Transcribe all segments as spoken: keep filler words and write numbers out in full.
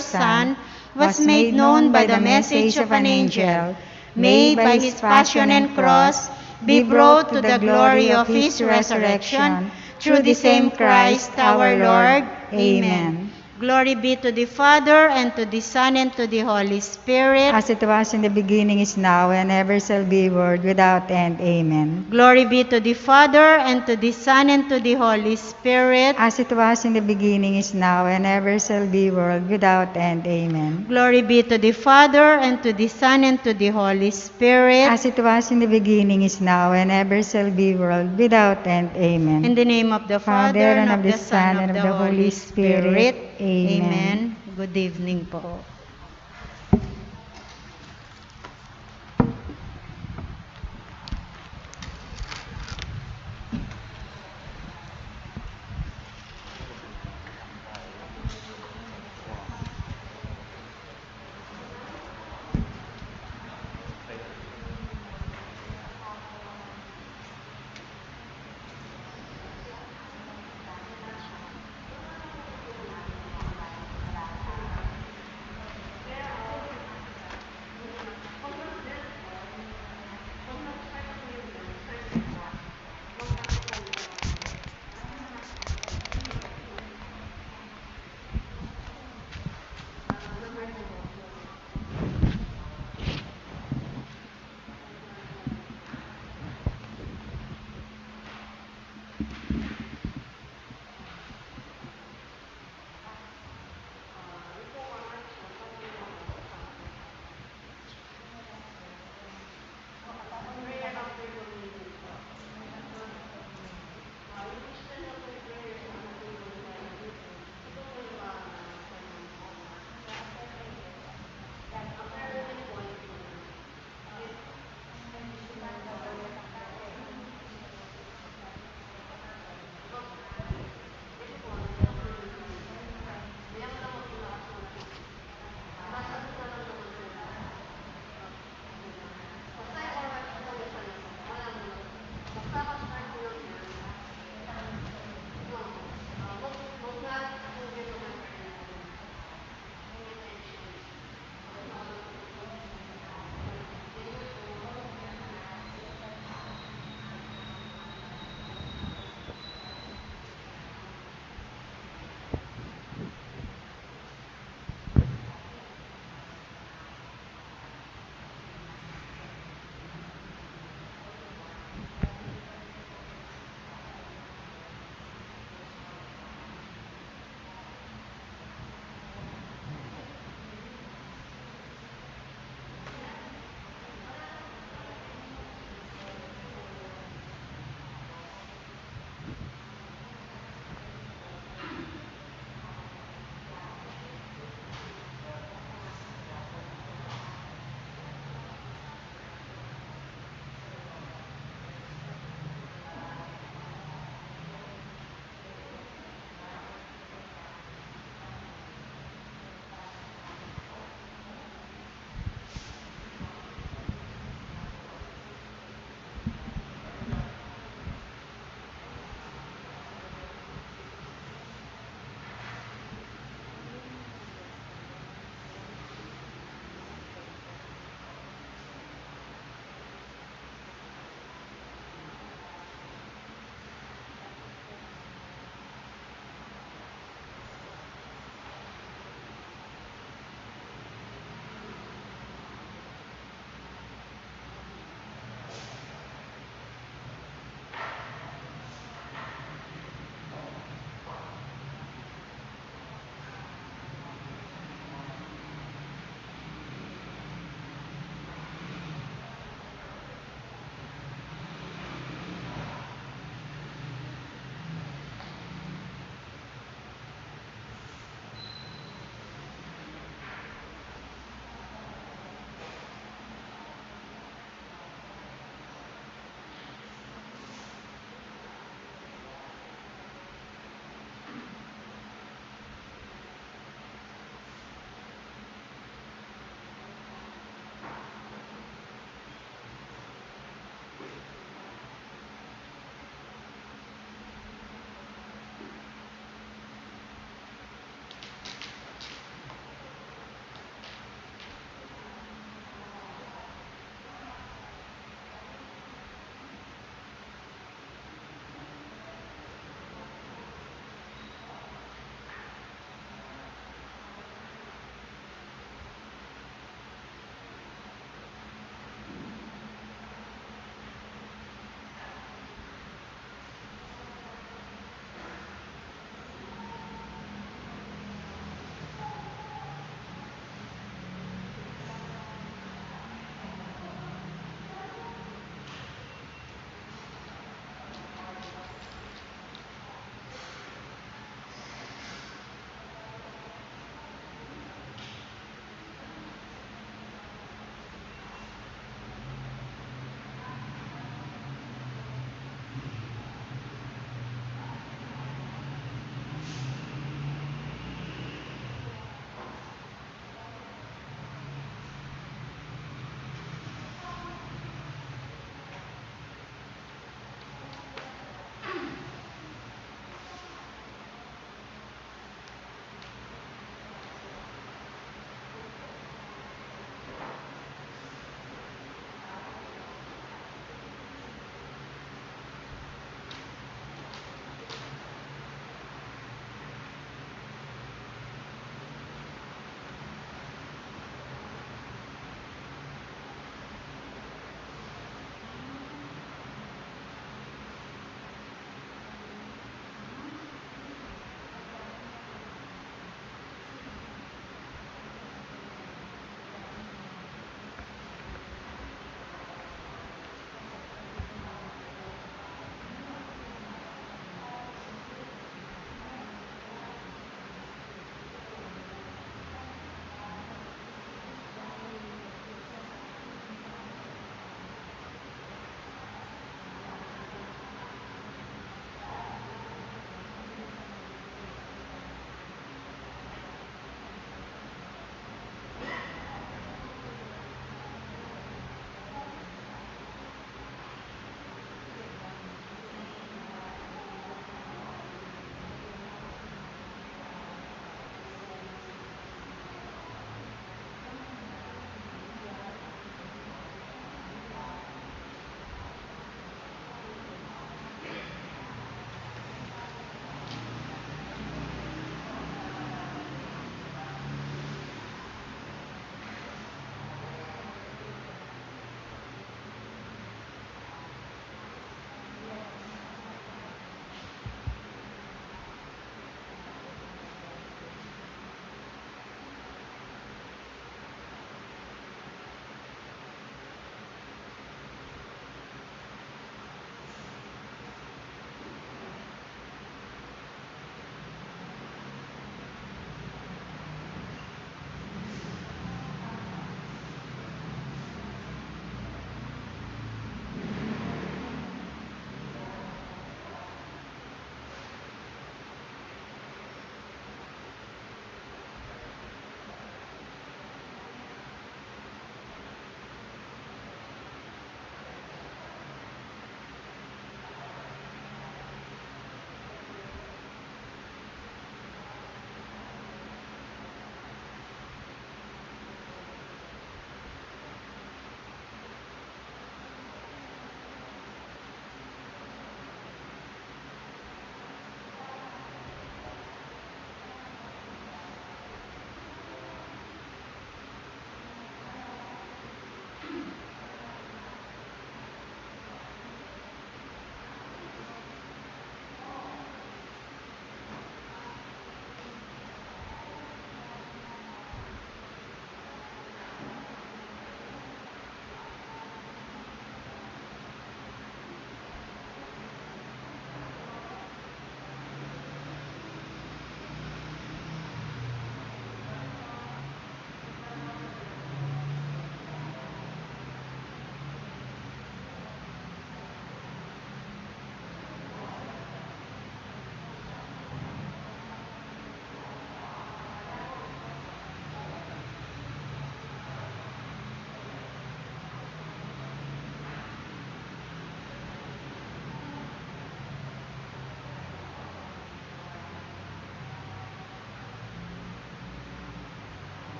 Son, was made known by the message of an angel, may by his passion and cross be brought to the glory of his resurrection, through the same Christ our Lord. Amen. Glory be to the Father, and to the Son, and to the Holy Spirit. As it was in the beginning, is now, and ever shall be, world without end. Amen. Glory be to the Father, and to the Son, and to the Holy Spirit. As it was in the beginning, is now, and ever shall be, world without end. Amen. Glory be to the Father, and to the Son, and to the Holy Spirit. As it was in the beginning, is now, and ever shall be, world without end. Amen. In the name of the Father, and of the Son, and of the Holy Spirit. Amen. Good evening po.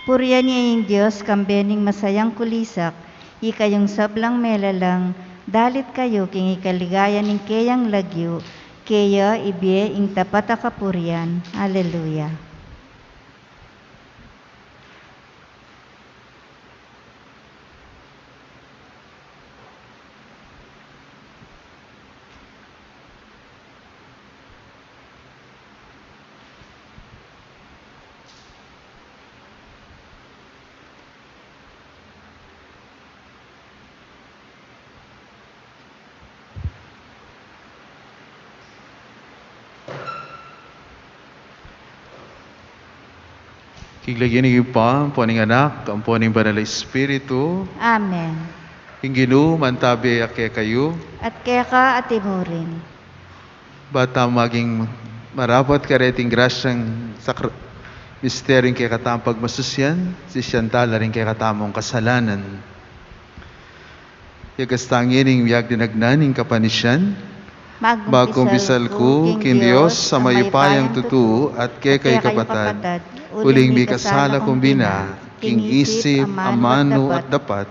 Purian ye ing Dios, kambe ning masayang kulisak, ikayung sablang melalang, dalit kayu king ikaligaya ning keyang lagyu, keya ibie ing tapat a kapurian. Aleluya. King lagyu ning Ibpa, ampo ning Anak, ampo ning Banal a Espiritu. Amen. Ing Ginu mantabi ya kekayu. At keka at imurin. Ba tamu maging marapat kareting grasyang sakra-, misteryung kekatamung pagmasusyan, sisian tala ring kekatamung kasalanan. Ikastang ining miyagdinagnan ning kapanisian. Magkumpisal ku king Dios a mayupayang tutu at kekay kapatad, uling mikasala kung bina, king isip, amanu at dapat,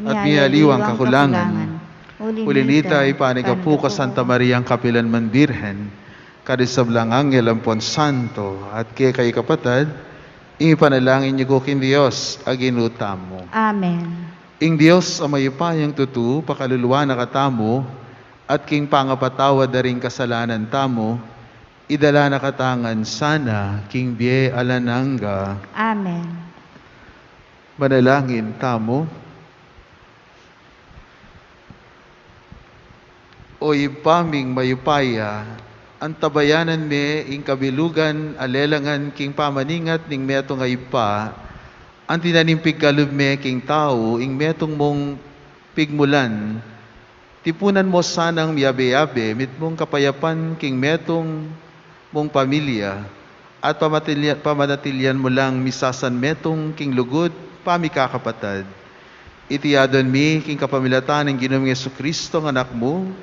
at miyaliwang kakulangan. Uli nita, ipanigapu ku Santa Mariang kapilan man Birhen, karing sablang anghel ampon santo, at kekay kapatad, ipanalangin yu ku king Dios a Ginu tamu. Amen. Ing Dios a mayupayang tutu, pakaluluan na katamu, at king pangapatawad da ring kasalanan tamu, idala na katamu ngan sana king bie alang angga. Amen. Manalangin tamu. O Ibpa ming mayupaya, antabayanan me ing kabilugan a lelangan king pamaningat ning metung a ibpa, anti na ning pigkalub me king tau ing metung mung pigmulan, tipunan mo sanang miyabe-yabe mitmung kapayapan king metung mung pamilya, at pamatilya-, pamanatilian mo lang misasanmetung king lugud pamikakapatad. Iti adwan mi king kapamilatan ning Ginung Jesucristo a Anak mu,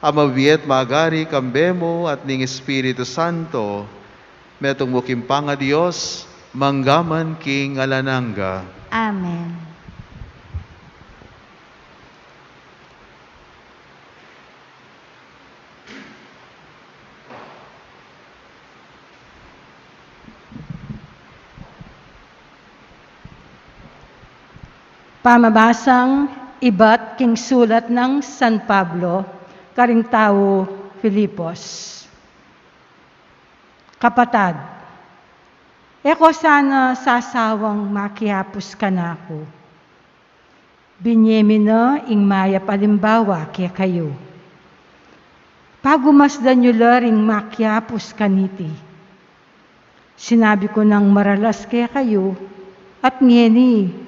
a mabie at magari kambe mu at ning Espiritu Santo, metung mu king pangaDios, mangga man king alang angga. Amen. Pamabasang ibat king sulat nang San Pablo karing tau Filipos. Kapatad, e ko sana sasawang makiapus kanaku. Binie mi na ing mayap a alimbawa kekayu. Pagumasdan yu la ring makiapus kaniti. Sinabi ku nang maralas kekayu, at ngeni,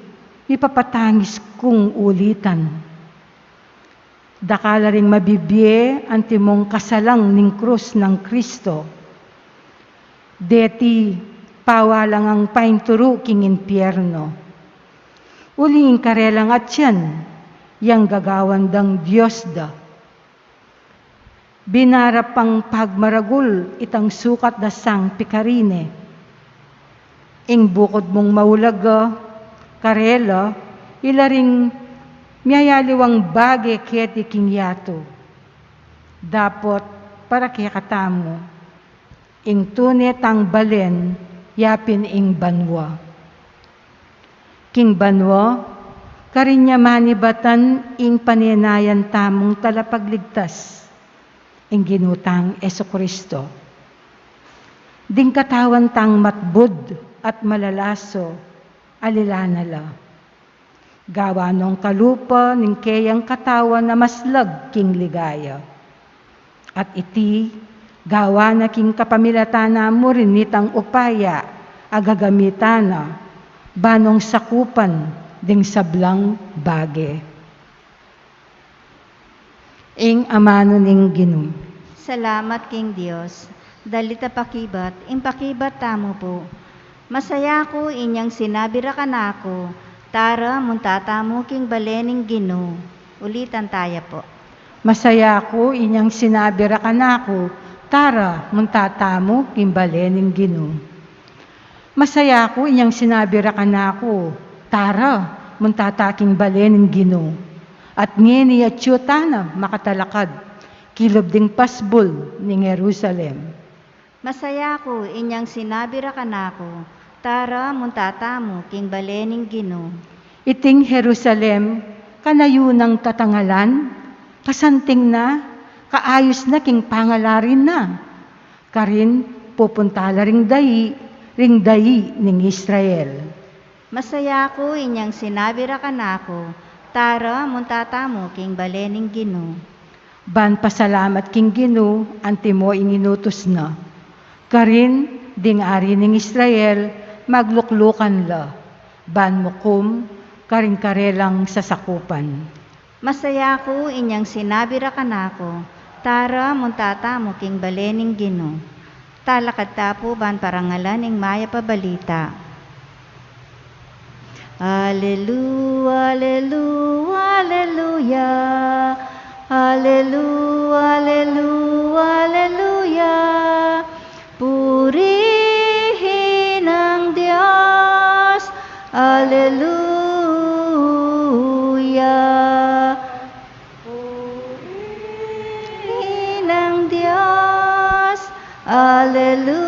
ipapatangis kung ulitan. Dakal la ring mabibie antimong kasalang ning krus nang Kristo. Deti pawalang ang painturu king impierno. Uling ing karelang atian, yang gagawan dang dios da. Binarap pang pagmaragul itang sukat da sang pikarine. Ing bukud mung maulaga karela, ila ring miyayaliwang bage keti king yatu. Dapot para kekatamu, ing tune tang balen, yapin ing banua. King banua, karin ya manibatan ing panenayan tamung talapagligtas, ing Ginu tang Jesucristo. Ding katawan tang matbud at malalaso, alilan na la. Gawa nong kalupa ning keyang katawan a maslag king ligaya. At iti, gawa na king kapamilatan na mu rin nitang upaya a gagamitan na, banong sakupan ding sablang bage. Ing amanu ning Ginu. Salamat king Dios. Dalit a pakibat, ing pakibat tamu pu. Masaya ku inyang sinabi ra kanaku, tara, munta tamu king bale ning Ginu. Ulitan taya pu. Masaya ku inyang sinabi ra kanaku, tara, munta tamu king bale ning Ginu. Masaya ku inyang sinabi ra kanaku, "Tara, munta ta king bale ning Ginu." At ngeni atyu tana makatalakad kilub ding pasbul ning Jerusalem. Masaya ku inyang sinabi ra kanaku, "Tara, munta tamu king bale ning Ginu." Iting Jerusalem, kanayu nang tatangalan, kasanting na, kaayus na king pangalarin na. Karin pupunta la ring dai, ring dai ning Israel. Masaya ku inyang sinabi ra kanaku, "Tara, munta tamu king bale ning Ginu." Ban pasalamat king Ginu, antimo ing inutus na. Karin ding ari ning Israel, magluklukan la, ban mukum karing karelang sasakupan. Masaya ku inyang sinabi ra kanaku, "Tara, munta tamu king bale ning Ginu." Talakad ta pu ban parangalan ing mayap a balita. Alelu, alelu, aleluya. Alelu, alelu, aleluya. Purihin ang Diyos. Aleluya. Purihin ang Diyos. Aleluya.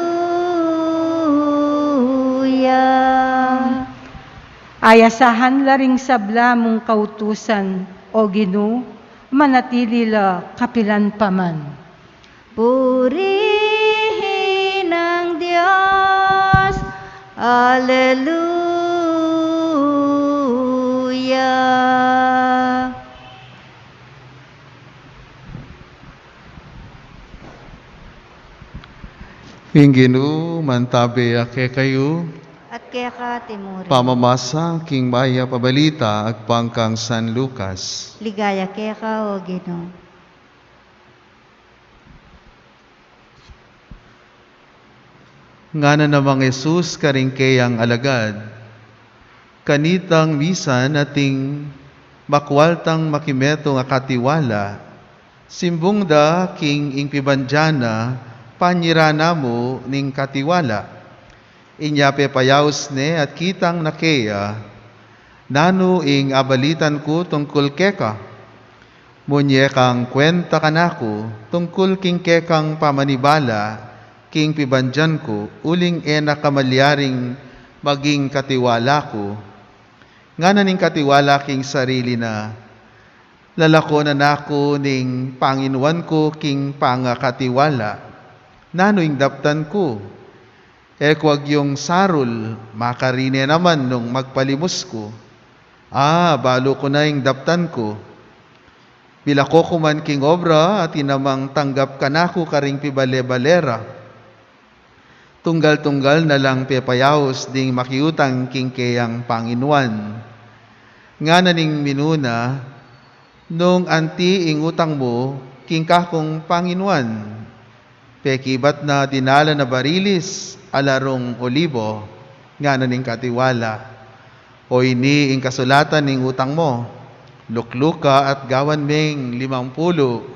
Ayasahan la ring sabla mung kautusan, O Ginu, manatili la kapilan pa man. Purihin ang Diyos. Aleluya. Ing Ginu mantabe ya kekayu. At keka timurin. Pamamasa king mayap a balita agpang kang San Lucas. Ligaya keka, O Ginu. Ngana namang Jesus karing keyang alagad, "Kanitang misan ating makwaltang makimetung a katiwala, simbung da king ing pibandian na, 'Panyira na mu ning katiwala.'" Inya pepayaus ne at kitang na keya, "Nanu ing abalitan ku tungkul keka? Munye kang kwenta kanaku tungkul king kekang pamanibala king pibandian ku, uling e na ka malyaring maging katiwala ku?" Ngana ning katiwala king sarili na, "Lalakonan na ku ning panginuan ku king pangakatiwala. Nanu ing daptan ku? E ku agyung sarul, makarine naman nung magpalimus ku. A, balu ku na ing daptan ku. Bilako ku man king obra atin namang tanggap kanaku karing pibale-bale ra." Tunggal-tunggal na lang pepayaus ding makiutang king keyang panginuan. Ngana ning minuna, "Nung anti ing utang mu king kakung panginuan?" Pekibat na, "Dinalan a barilis a larung olibo." Ngana ning katiwala, "O ini ing kasulatan ning utang mu. Lukluka at gawan meng limang pulu.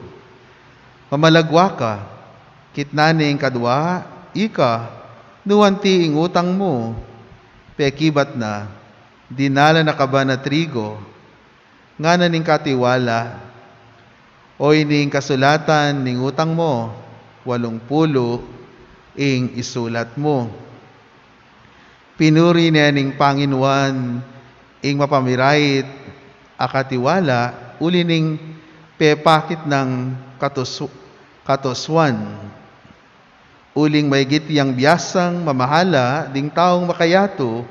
Mamalagwa ka. Kitnan ne ing kadwa, ika, nu anti ing utang mu?" Pekibat na, "Dinalan a kaban a trigo." Ngana ning katiwala, "O ini ing kasulatan ning utang mu, walung pulu ing isulat mu." Pinuri ne ning panginuan ing mapamirait a katiwala, uli ning pepakit nang katus-, katusuan. Uling maigit yang biasang mamahala ding taung makayatu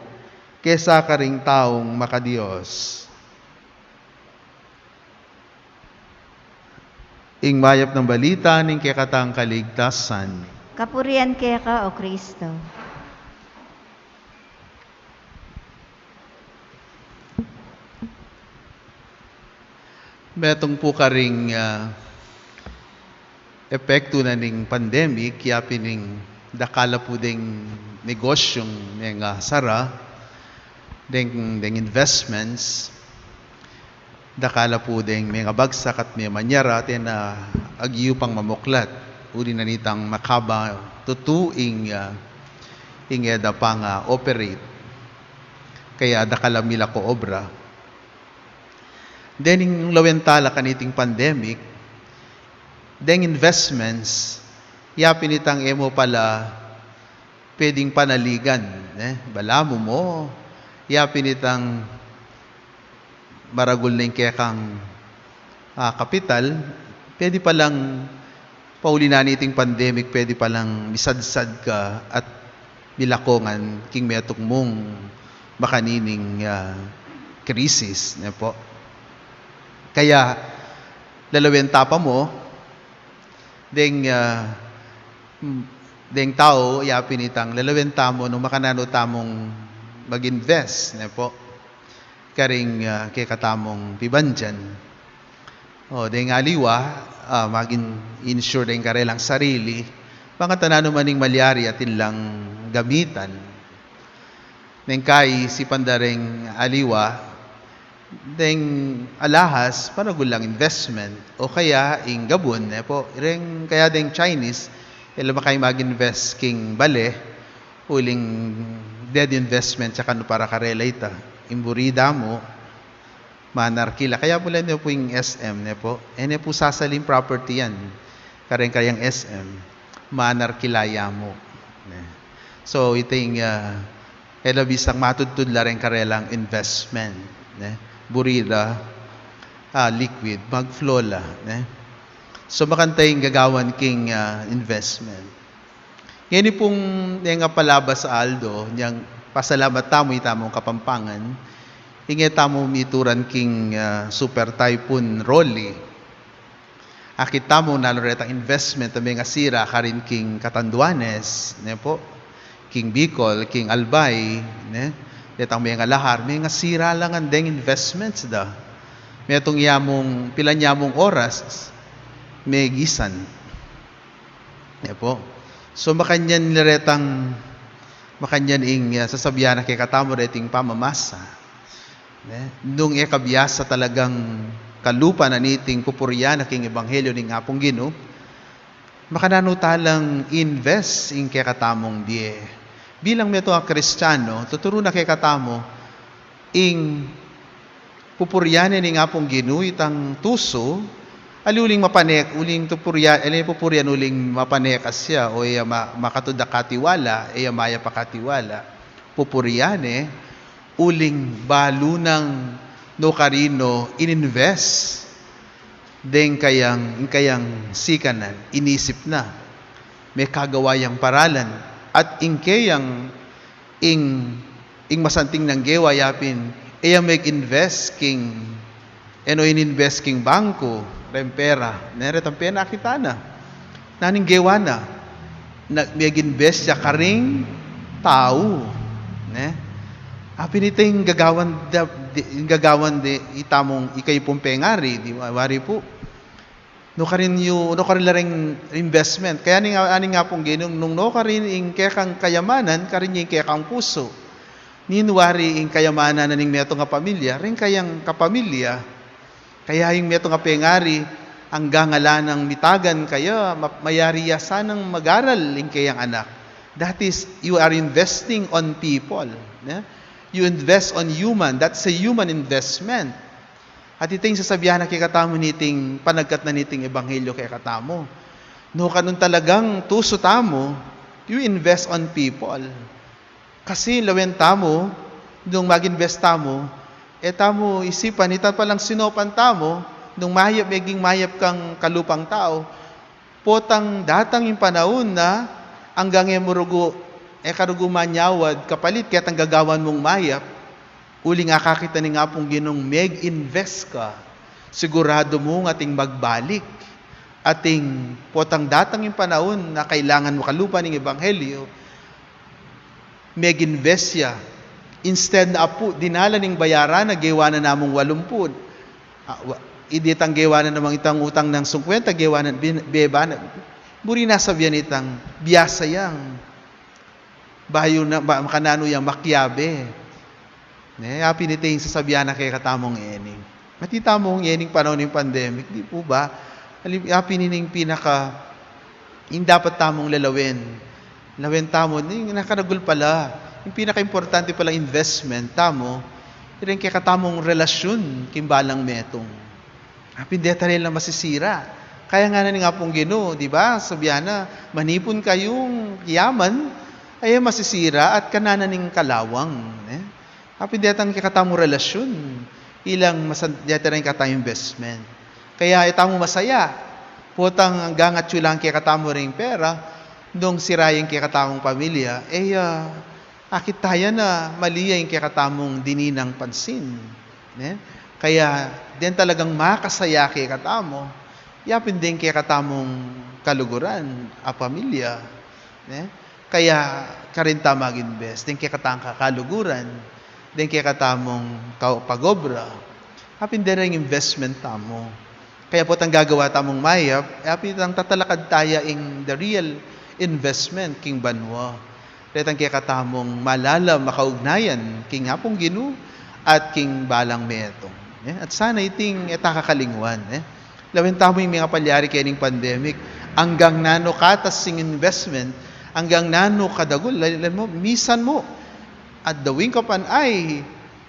kesa karing taung makadios. Ing mayap nang balita ning kekatang kaligtasan. Kapurian keka, O Kristo. Metung pu karing, ah, epektu na ning pandemic, ya pin ing dakal a pu ding negosyung mengasara, ding, ding investments, dakal a pu ding mengabagsak at memanyara, atin a agyu pang mamuklat. Uli na nitang makaba tutu ing, ah, Ing e da pang, ah, operate. Kaya dakal a milako obra. Then, ing lawen tala kaniting pandemic, deng investments, yapin itang e mu pala pwedeng panaligan, ne? Balamu mu, yapin itang maragul na ing kekang, ah, kapital, pwede palang pauli na niting pandemic, pwede palang misadsad ka at milakongan king metung mung makanining, ah, krisis, ne po? Kaya, lalawen ta pa mu, deng, ah, mm, deng tau, yapin itang lalawen tamu nung makananu tamung mag-invest, ne po? Karing, ah, kekatamung pibandian. O, deng aliwa, ah, magin-insure deng karelang sarili, bang kanita nanu man ing malyari atin lang gamitan. Neng kaisipan da reng aliwa, deng alahas, maragul lang investment, o kaya ing gabun, ne po? Reng kaya deng Chinese, e la makay mag-invest king bale, uling dead investment, tsaka nu para karela ita. Ing buri da mu, manarkila. Kaya pala ne pu ing S M, ne po? E ne pu sasaling property yan. Kareng kayang S M, manarkila ya mu. Ne? So, ita ing, ah, e la bisang matudtud la reng karelang investment, ne? Buri la, ah, liquid, mag-flow la, ne? So, makanta ing gagawan king, ah, investment. Ngeni pung, e nga palabas a aldo, nyang pasalamat tamu itamung Kapampangan, ing e tamu mituran king, ah, Super Typhoon Rolly. Akit tamu nanu retang investment a mengasira karin king Catanduanes, ne po? King Bicol, king Albay, ne? Retang mengalahar, mengasira la ngan deng investments da. Metung ya mung, pilan ya mung oras, megisan. Ne po? So, makanyan retang, makanyan ing, ah, sasabian na kekatamu reting pamamasa. Ne? Nung e kabiasa talagang kalupa na niting pupurian na king ebanghelyo ning Apung Ginu, makananu talang invest ing kekatamung bie. Bilang metung a Kristiano, tuturu na kekatamu, ing pupurian ne ning Apung Ginu itang tusu, ali uling mapanek, uling tupurian, ali pupurian uling mapanekas ya, o iya ma-, makatud a katiwala, iya mayap a katiwala. Pupurian ne, uling balu nang nukarin no in-invest deng kayang, ing kayang sikanan, inisip na. Mekagawa yang paralan, at ing kayang ing, ing masanting nang gewa yapin, e ya meg-invest king, e no in-invest king bangko, reng pera, ne, retang penakit na. Nanu ing gewa na? Na, meg-invest ya karing tau, ne? Apin ita ing gagawan da, di, ing gagawan de itamung ikayu pung pengari, di ba, wari pu? Nukarin yu, nukarin la reng investment. Kaya ning, ani ning Apung Ginu, nung nukarin ing kekang kayamanan, karin ya ing kekang pusu. Ninu wari ing kayamanan na ning metung a pamilya, reng kayang kapamilya. Kaya ing metung a pengari, anggang ala nang mitagan kaya, ma-, mayari ya sanang mag-aral ing kayang anak. That is, you are investing on people, ne? You invest on human. That's a human investment. At ita ing sasabian na kekatamu niting panagkat na niting ebanghelyo kekatamu. Nukarin talagang tusu tamu, you invest on people. Kasi lawen tamu, nung mag-invest tamu, e tamu isipan, ita palang sinopan tamu, nung mayap, meging mayap kang kalupang tau, potang datang ing panaun na anggang e mu rugu, e ka rugu manyawad kapalit ketang gagawan mung mayap, uling akakit na ning Apung Ginung meg-invest ka, siguradu mung ating magbalik. Ating potang datang ing panaun na kailangan mu kalupa ning ebanghelyo, meg-invest ya. Instead na apu, dinala ning bayaran na gewa na namung walumpu. Ah, wa-, idi tang gewa na namang itang utang nang singkwenta, gewa na, bin-, beba na. Buri na sabian itang biasa yang. Bayu na, ba, makananu yang makiabe. Ne, apin ita ing sasabian na kekatamung eni. Mati tamung eni ing panaun ning pandemic, di pu ba? Ali-, apin ini ing pinaka, ing dapat tamung lalawen. Lawen tamu ning nakaragul pala, ing pinakaimportante pala investment tamu, ing kekatamung relasyun king balang metung. Apin deta la masisira. Kaya ngana ning Apung Ginu, di ba? Sabian na, manipun kayung yaman, e masisira at kanan na ning kalawang, ne? Apin detang kekatamung relasyun, ilang masan-, deta ring kekatamung investment. Kaya e tamu masaya, potang anggang atyu lang kekatamu ring pera, nung sira ya ing kekatamung pamilya, e, ah, akit taya na mali ya ing kekatamung dininang pansin, ne? Kaya den talagang makasaya kekatamu, yapin deng kekatamung kaluguran a pamilya, ne? Kaya karin ta mag-invest deng kekatang kakaluguran, deng kekatamung ka-, pag-obra, apin deng investment tamu. Kaya potang gagawa tamung mayap, apin itang tatalakad taya ing the real investment king banua. Retang kekatamung malalam a kaugnayan king Apung Ginu at king balang metung, ne? At sana iting e ta kakalingwan, ne? Lawen tamu ing mengapalyari kening pandemic, anggang nanu katas ing investment, anggang nanu kadagul, lawen mu, misan mu, at the wink of an eye,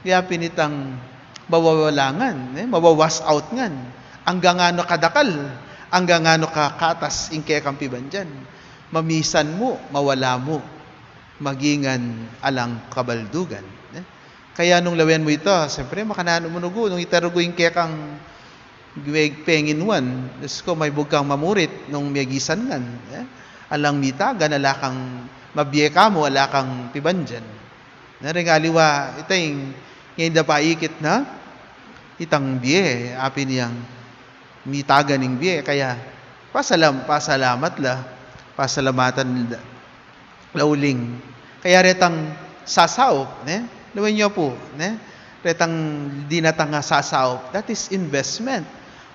yapin itang mawawala ngan, ne? Mawa-wash out ngan. Anggang nanu kadakal, anggang nanu kakatas ing kekang pibandian. Mamisan mu, mawala mu, magingan alang kabaldugan, ne? Kaya nung lawen mu ita, siyempre, makananu mu rugu, nung ita rugu ing kekang penginuan, Diyos ko, maibug kang mamurit nung megisan ngan, e? Alang mitagan, ala kang mabie kamu, ala kang pibandian. Nanu ring aliwa, ita ing, ngeni da pa ikit na, itang bie, apin yang mitagan ing bie, kaya pasalam-, pasalamat la, pasalamatan la, la uling. Kaya retang sasaup, ne? Lawen yu pu, ne? Retang dinatang a sasaup, that is investment.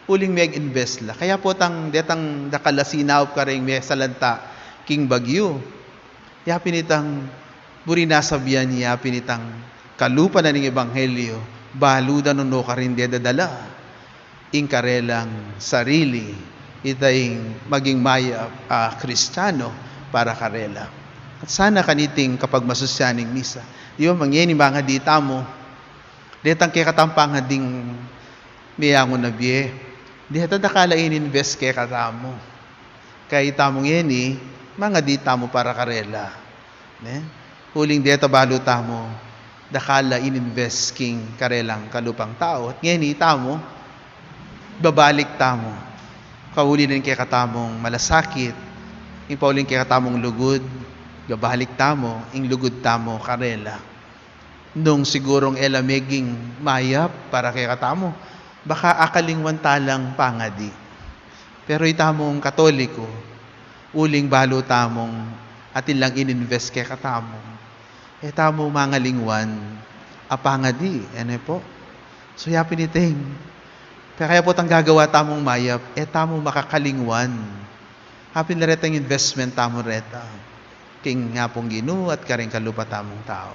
Uling meg-invest la. Kaya potang detang dakal a sinaup karing mesalanta king bagyu, yapin itang buri na sabian ya, yapin itang kalupa na ning ebanghelyo, balu da nung nukarin de dadala ing karelang sarili, ita ing maging mayap a Kristiyano para karela. At sana kaniting kapagmasusyan ning misa, di ba, mangeni mangadi tamu, detang kekatamung pangading meyangu na bie, deta dakal a in-invest kekatamu. Kaya itamu ngeni, mangadi tamu para karela, ne? Uling deta balu tamu, dakal a in-invest king karelang kalupang tau. At ngeni itamu, babalik tamu. Kauli ning kekatamung malasakit, ing pauli ning kekatamung lugud, babalik tamu, ing lugud tamu karela. Nung sigurung e la meging mayap para kekatamu, baka akalingwan ta lang pangadi. Pero itamung Katoliko, uling balu tamung atin lang in-invest kekatamu, e tamu mangalingwan a pangadi, e ne pu? So, yapin iting, kaya potang gagawa tamung mayap, e tamu makakalingwan. Apin la retang investment tamu reta king Apung Ginu at karing kalupa tamung tau.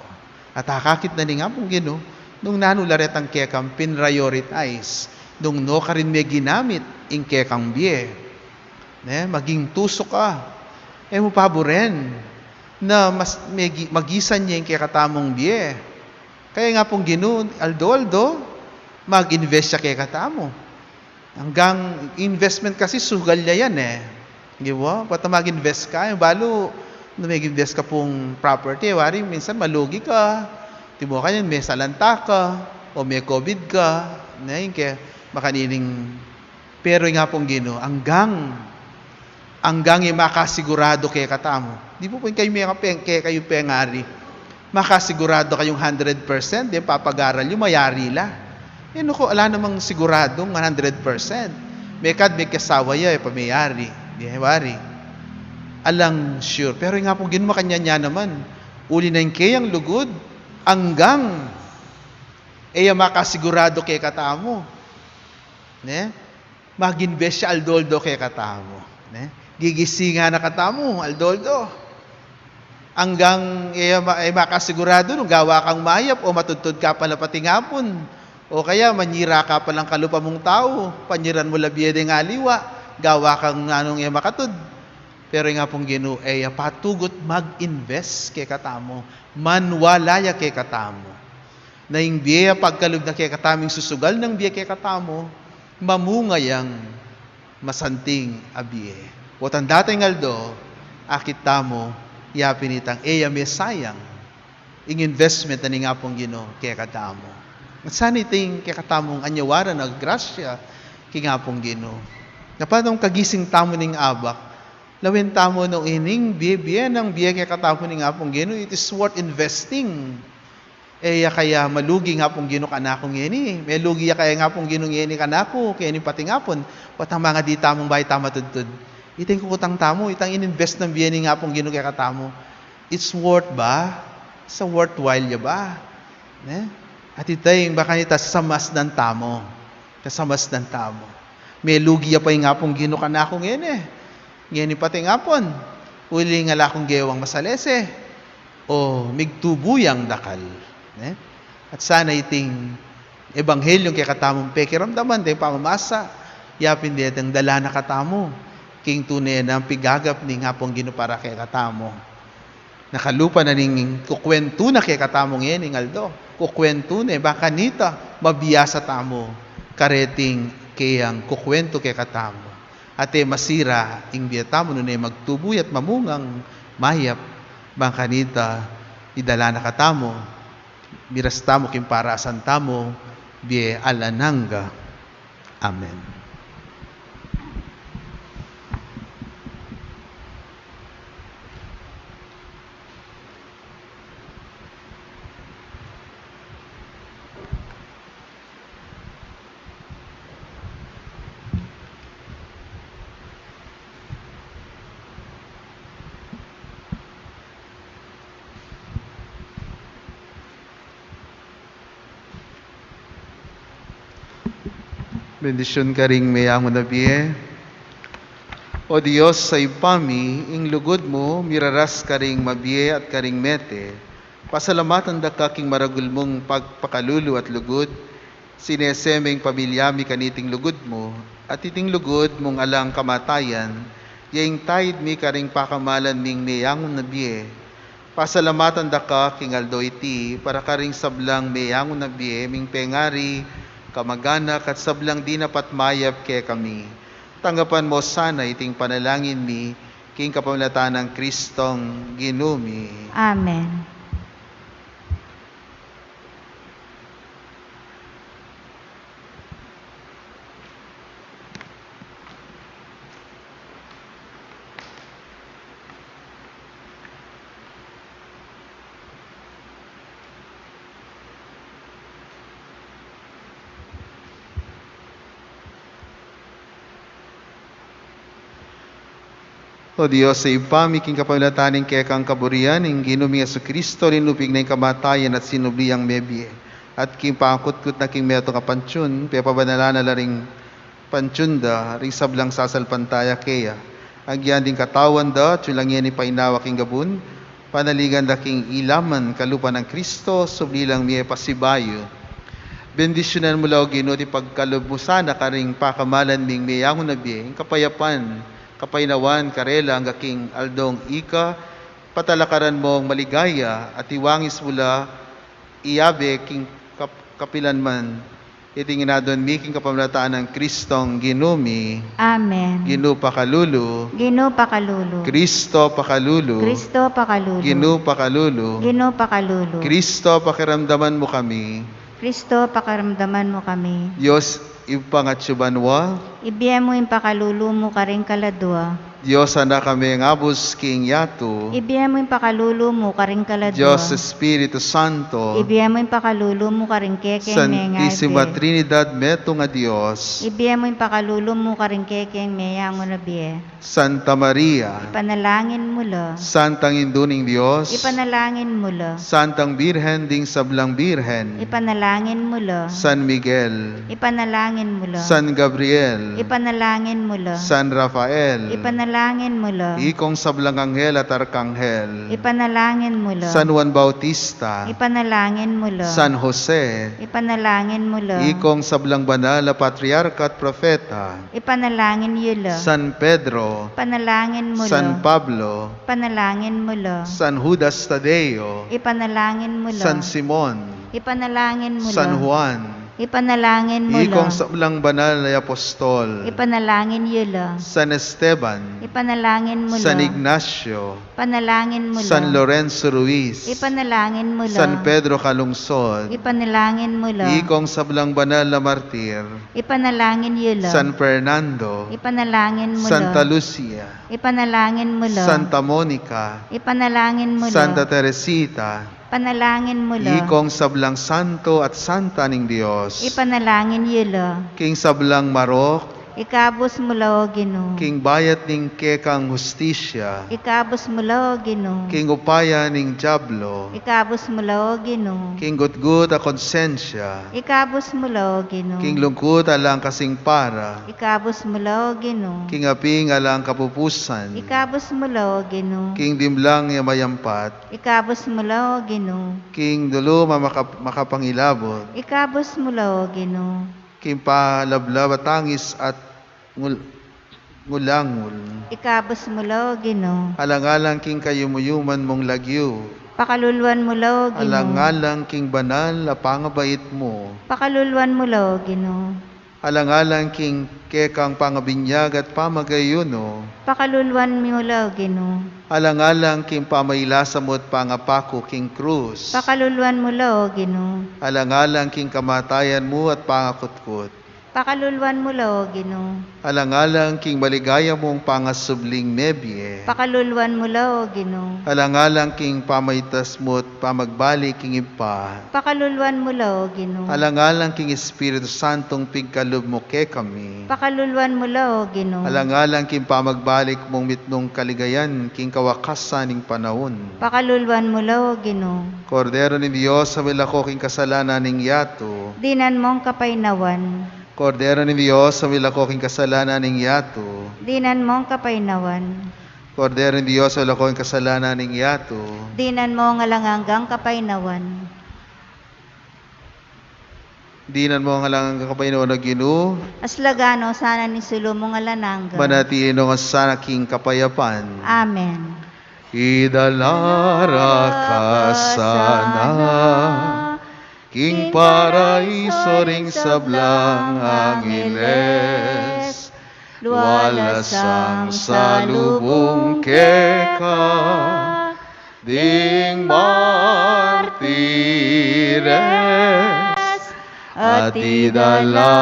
At akakit na ning Apung Ginu nung nanu la retang kekang pinrioritize, nung nukarin me ginamit ing kekang bie. Ne, maging tusuk ka. E mu paburen na mas megi-, magisan ya ing kekatamung bie. Kaya ing Apung Ginu, aldo-aldo, mag-invest ya kekatamu. Anggang investment kasi sugal ya yan, e. Di ba? Pota mag-invest ka, e, balu, nung mag-invest ka pung property, e, wari, minsan malugi ka, timu ka yan, mesalanta ka, o me-COVID ka, ne, ing ke, makanining, pero ing Apung Ginu, anggang, anggang e makasiguradu kekatamu. Di pu pu ing kayu me-, peng-, ke-, kayu pengari. Makasiguradu kayung hundred percent, deng papag-aral yu, mayari la. E, nu ku, ala namang siguradung one hundred percent. Mekad, mekasawa ya, e pa meyari. Di, e, wari. Alang sure. Pero ing Apung Ginu makanyan ya naman. Uli na ing keyang lugud, anggang e ya makasiguradu kekatamu, ne? Mag-invest ya aldo-aldo kekatamu, ne? Gigisingan na katamu aldo-aldo. Anggang e ma-, e makasiguradu nung gawa kang mayap o matudtud ka pala pating apun. O kaya manyira ka palang kalupa mung tau, panyiran mu la bie deng aliwa, gawa kang nanung e makatud. Pero ing Apung Ginu, e ya patugut mag-invest kekatamu, maniwala ya kekatamu. Na ing bie a pagkalub na kekatamu, ing susugal nang bie kekatamu, mamunga yang masanting a bie. Potang datang ing aldo, akit tamu, yapin itang e ya mesayang ing investment na ning Apung Ginu kekatamu. At sana iting kekatamung anyawaran a grasya king Apung Ginu. Napanung kagising tamu ning abak, lawen tamu nung ining bie-bie nang bie kekatamu ning Apung Ginu, it is worth investing. E ya kaya malugi ing Apung Ginu kanaku ngeni? Melugi ya kaya ing Apung Ginu ngeni kanaku, keni pati ing Apung? Potang mangadi tamung bayu tamu matudtud, itang kukutang tamu, itang in-invest nang bie ning Apung Ginu kekatamu, it's worth ba? Sa worthwhile ya ba? Ne? At ita ing baka nita samasdan tamu. Kasamasdan tamu. Melugi ya pa ing Apung Ginu kanaku ngeni, ngeni pati ing Apung? Uling ala kung gewang masalese, o migtubu yang dakal, ne? At sana iting ebanghelyung kekatamung pekiramdaman, deng pamamasa, yapin detang dala na katamu king tune nang pigagap ning Apung Ginu para kekatamu. Na kalupa na ning kukuwentu na kekatamu ngening aldo, kukuwentu na, e ba kanita mabiasa tamu kareting keyang kukuwentu kekatamu. At e masira ing bie tamu nune magtubu ya't mamungang mayap, ba kanita idala na katamu, miras tamu king paraasan tamu, bie alang angga. Amen. Bendisyun karing meyangu na bie. O Dios a Ibpa mi, ing lugud mu miraras karing mabie at karing mete. Pasalamatan da ka king maragul mung pagpakalulu at lugud. Sinese me ing pamilya mi kaniting lugud mu, at iting lugud mung alang kamatayan, ya ing taid mi karing pakamalan ming meyangu na bie. Pasalamatan da ka king aldo iti, para karing sablang meyangu na bie ming pengari, kamaganak, at sablang dinapat mayap kekami. Tanggapan mo sana iting panalangin mi, king kapamilatan nang Kristong Ginu mi. Amen. O Dios a Ibpa mi, king kapamilatan ning kekang kaburian, ing Ginu ming Jesucristo, linupig na ing kamatayan at sinubli yang mebie. At king pangkutkut na king metung a pantiun, pepabanalan na la ring pantiun da, ring sablang sasalpantaya keya. Agyang ding katawan da, atiu la ngeni painawa king gabun, panaligan da king ilaman kalupa nang Kristo, subli lang mie pasibayu. Bendisyunan mu la, O Ginu, at ipagkalub mu sana karing pakamalan ming meyangu na bie, ing kapayapan, kapainawan, karela, angga king aldong ika, patalakaran mung maligaya, at iwangis mu la, iyabe king kap-, kapilan man. Iti ing adwan mi king kapamilatan nang Kristong Ginu mi. Amen. Ginu pakalulu. Ginu pakalulu. Kristo pakalulu. Kristo pakalulu. Ginu pakalulu. Ginu pakalulu. Kristo, pakiramdaman mu kami. Kristo, pakiramdaman mu kami. Dios, Ibpa nang atsu banua. Ibie mu ing pakalulu mu karing kaladua. Dios, Anak a mengabus king yatu. Ibie mu ing pakalulu mu karing kaladua. Dios Espiritu Santo. Ibie mu ing pakalulu mu karing kekeng mengabe. Santisima Trinidad, metung a Dios. Ibie mu ing pakalulu mu karing kekeng meyangu na bie. Santa Maria. Ipanalangin mu la. Santang Indu ning Dios. Ipanalangin mu la. Santang Birhen ding sablang birhen. Ipanalangin mu la. San Miguel. Ipanalangin mu la. San Gabriel. Ipanalangin mu la. San Rafael. Ipanalangin mu la. Ikong sablang anghel at arkanghel. Ipanalangin mu la. San Juan Bautista. Ipanalangin mu la. San Jose. Ipanalangin mu la. Ikong sablang banal a patriarka at propeta. Ipanalangin yu la. San Pedro. Ipanalangin mu la. San Pablo. Ipanalangin mu la. San Judas Tadeo. Ipanalangin mu la. San Simon. Ipanalangin mu la. San Juan. Ipanalangin mu la. Ikong sablang banal a apostol. Ipanalangin yu la. San Esteban. Ipanalangin mu la. San Ignacio. Ipanalangin mu la. San Lorenzo Ruiz. Ipanalangin mu la. San Pedro Calungsod. Ipanalangin mu la. Ikong sablang banal a martir. Ipanalangin yu la. San Fernando. Ipanalangin mu la. Santa Lucia. Ipanalangin mu la. Santa Monica. Ipanalangin mu la. Santa Teresita. Ipanalangin mu la. Ikong sablang santo at santa ning Dios. Ipanalangin yu la. King sablang marok. Ikabus mu la, O Ginu. King bayat ning kekang hustisya. Ikabus mu la, O Ginu. King upaya ning diablo. Ikabus mu la, O Ginu. King gutgut a konsensya. Ikabus mu la, O Ginu. King lungkut alang kasing para. Ikabus mu la, O Ginu. King aping alang kapupusan. Ikabus mu la, O Ginu. King dimlang a mayampat. Ikabus mu la, O Ginu. King dulum a makap-, makapangilabot. Ikabus mu la, O Ginu. King palablab a tangis at ngul-, ngulangul. Ikabus mu la, O Ginu. Alang-alang king kayumuyuman mung lagyu. Pakaluluan mu la, O Ginu. Alang-alang king banal a pangabait mu. Pakaluluan mu la, O Ginu. Alang-alang king kekang pangabinyag at pamagayuno. Pakaluluan mu la, O Ginu. Alang-alang king pamailasa mu at pangapaku king krus. Pakaluluan mu la, O Ginu. Alang-alang king kamatayan mu at pangakutkut. Pakaluluan mu la, O Ginu. Alang-alang king maligaya mung pangasubling mebie. Pakaluluan mu la, O Ginu. Alang-alang king pamaitas mu at pamagbalik king Ibpa. Pakaluluan mu la, O Ginu. Alang-alang king Espiritu Santung pigkalub mu kekami. Pakaluluan mu la, O Ginu. Alang-alang king pamagbalik mung mitmung kaligayan king kawakasan ning panaun. Pakaluluan mu la, O Ginu. Kordero ning Dios, a milako king kasalanan ning yatu. Dinan mung kapaynawan. Kordero ning Dios, a milako king kasalanan ning yatu. Dinan mung kapaynawan. Kordero ning Dios, a milako king kasalanan ning yatu. Dinan mung alang anggang kapaynawan. Dinan mung alang anggang kapaynawan, O Ginu. Aslagan no sana ning sulu mung alang angga. Manatili no sana king kapayapan. Amen. Idala ra ka sana king paraiso ring sablang angeles, lualasang salubung keka ding martires, at idala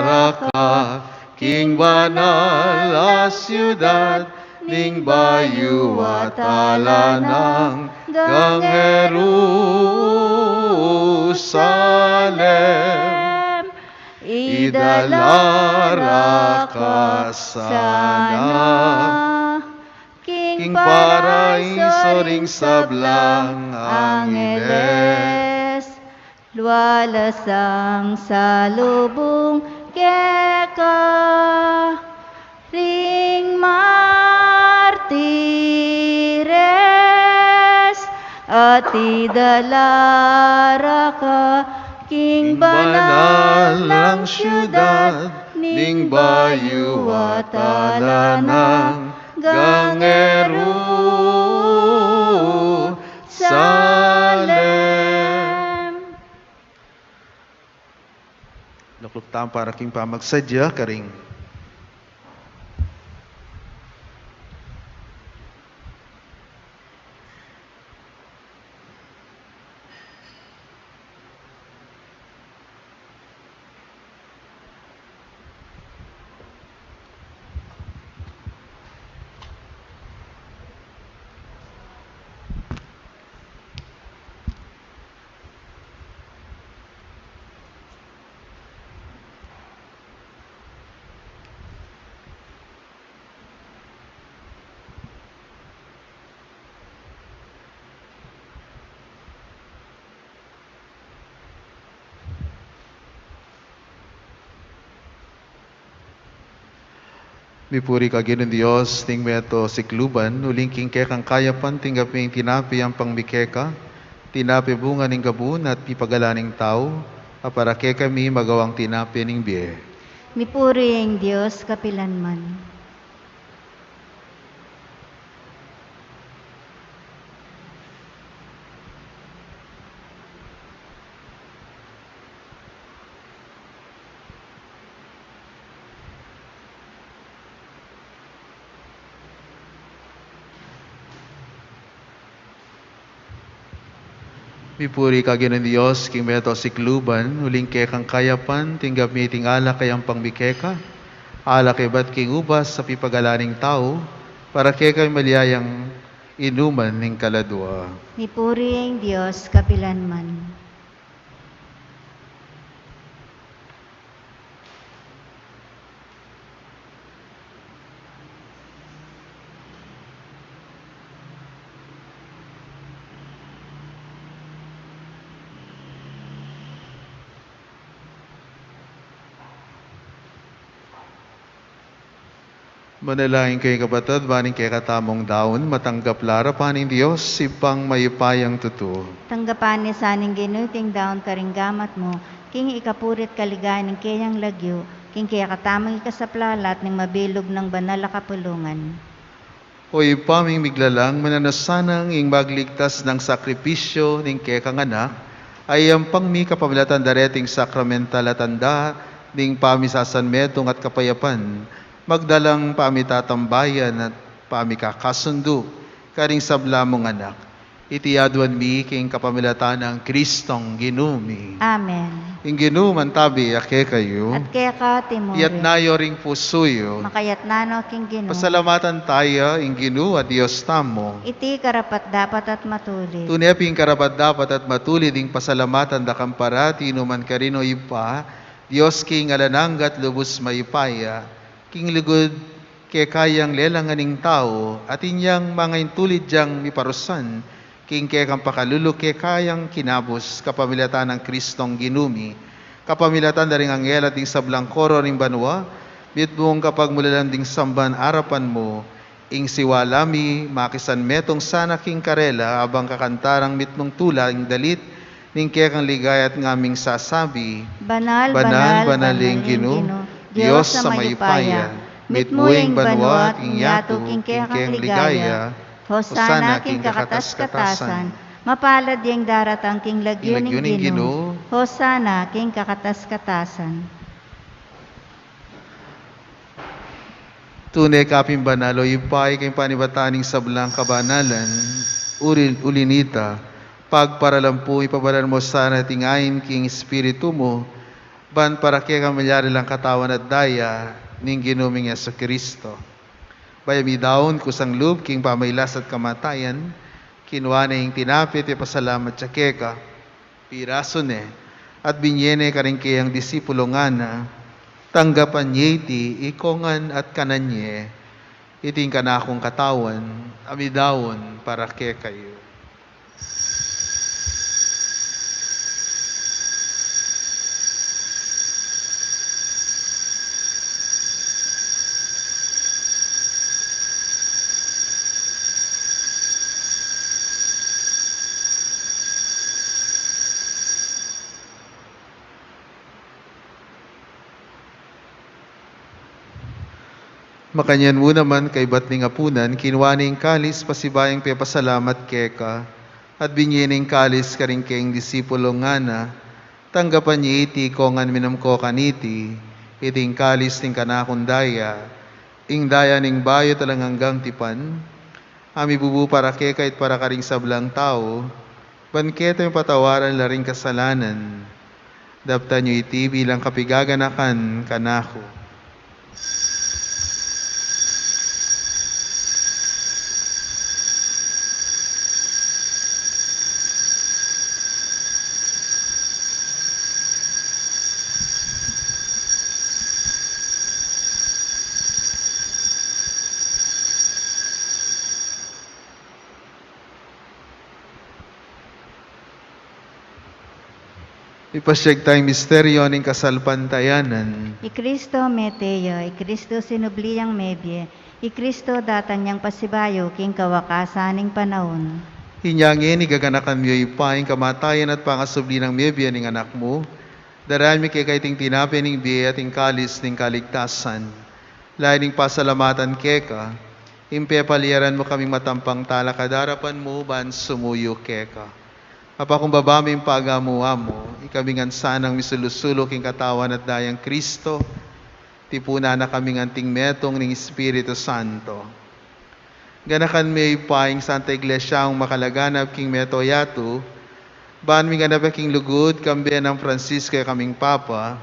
ra ka king banal a siudad ning bayu at alang anggang Jerusalem. Idala ra ka sana king paraiso ring sablang angeles, lualasang salubung keka ring martires, at idala ra ka king banal a siudad ning bayu at alang anggang Jerusalem. Lukluk tamu para king pamagsadya karing Mipuri ka Ginung Dios ning meto sikluban, uling king kekang kayapan tinggap mi ing tinape ampang mi keka, tinape bunga ning gabun at pipagalan ning tau, a para kekami magawang tinape ning bie. Mipuri ing Dios kapilanman. Mipuri ka Ginung Dios king meto sikluban, uling kekang kayapan tinggap mi iting alak a ampang mi keka, alak a ibat king ubas a pipagalan ning tau, para kekami malyari yang inuman ning kaladua. Mipuri ing Dios kapilanman. Manalangin kayu, kapatad, ban ing kekatamung daun matanggap la arapan ning Dios, Ibpang mayupayang tutu. Tanggapan na sa ning Ginu iting daun karing gamat mu, king ikapuri't kaligayan ning keyang lagyu, king kekatamung ikasaplalat ning mabilug nang banal a kapulungan. O Ibpa ming miglalang, mananu sanang ing magligtas nang sakripisyu ning kekang Anak, a ampang mi kapamilatan dareting sakramental a tanda ning pamisasanmetung at kapayapan, magdalang pamitatambayan at pamikakasundu karing sabla mung anak. Iti aduan mi king kapamilatan nang Kristong Ginu mi. Amen. Ing Ginu mantabi ya kekayu. At keka mu rin. Iyatas yu ring pusu yu. Makayatas no king Ginu. Pasalamatan taya ing Ginu a Dios tamu. Iti karapat-dapat at matulid. Tune pin karapat-dapat at matulid ing pasalamatan da ka parati nukarin man, O Ibpa, Dios king alang angga at lubus mayupaya, king lugud keka yang lelangan ing tau, at inyang mangaintulid yang miparusan king kekang pakalulu keka yang kinabus, kapamilatan nang Kristong Ginu mi, kapamilatan da ring anghel at ding sablang koro ning banua, mitmung kapagmulalan ding samban arapan mu, ing siwala mi makisanmetung sana king karela, abang kakanta rang mitmung tula ing dalit ning kekang ligaya at ngaming sasabi: Banal, banal, banal ing Ginu, Dios a mayupaya. Mitmu ing banua at ing yatu king kekang ligaya. Hosana king kakatas-katasan. Mapalad ya ing daratang king lagyu ning Ginu. Hosana king kakatas-katasan. Tune ka pin banal, O Ibpa, ika ing panibatan ning sablang kabanalan. Uli, uli nita, pagparalampu, ipabanal mu sana iting ain king Espiritu mu, ban para kekami malyari lang katawan at daya ning Ginu ming Jesucristo. Bayu midaun kusang lub king pamailas at kamatayan, kinua ne ing tinape, pepasalamat ya keka, pirasu ne, at binye ne karing keyang disipulo, ngana: Tanggapan ye iti ikongan at kanan ye, iti ing kanakung katawan, a midaun para kekayu. Makanyan mu naman, kaybat ning apunan, kinua ne ing kalis, pasibayu yang pepasalamat keka, at binye ne ing kalis karing keyang disipulo, ngana: Tanggapan ye iti ikongan, minum ko kaniti, iti ing kalis ning kanakung daya, ing daya ning bayu at alang anggang tipan, a mibubu para kekayu at para karing sablang tau, ban keta mapatawaran la ring kasalanan. Daptan yu iti bilang kapigaganakan kanaku. Ipasyag taya ing misteryo ning kasalpantayanan. I Kristo mete ya, i Kristo sinubli yang mebie, i Kristo datang yang pasibayu king kawakasan ning panaun. Inya ngeni gaganakan mi, O Ibpa, ing kamatayan at pangasubli nang mebie ning Anak mu, darayan mi keka iting tinape ning bie at ing kalis ning kaligtasan. Lalu ning pasalamatan keka, ing pepalyaran mu kaming matampang talakad king arapan mu ban sumuyu keka. Apakumbaba mi ing pagamu-amu, ikami ngan sanang misulu-sulu king katawan at dayang Kristo, tipunan na kami ngan anting metung ning Espiritu Santo. Ganakan me, Ibpa, ing Santa Iglesia mung makalaganap king mabilug a yatu, ban minganap ya king lugud, kambe nang Francisco a kekaming Papa,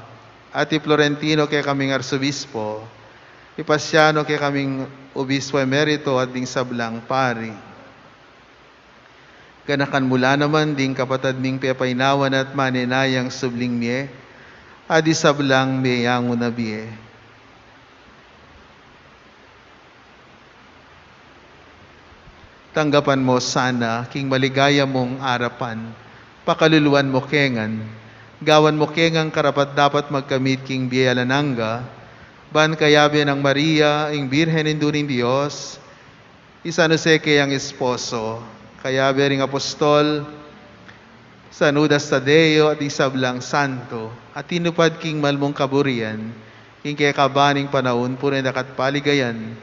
at i Florentino a kekaming Arsobispo, i Pasiano a kekaming Obispo Emerito at ding sablang pari. Ganakan mu la naman ding kapatad ming pepainawan at manenayang subling mie, at ding sablang meyangu na bie. Tanggapan mu sana king maligaya mung arapan, pakaluluan mu ke ngan, gawan mu ke ngan karapat-dapat magkamit king bie alang angga, ban kayabe nang Maria, ing Birhen Indu ning Dios, i San Jose keyang esposo, kayabe ring apostol, San Judas Tadeo at ding sablang santo, a tinupad king mal mung kaburian, king kekaban ning panaun, purian da ka at paligayan,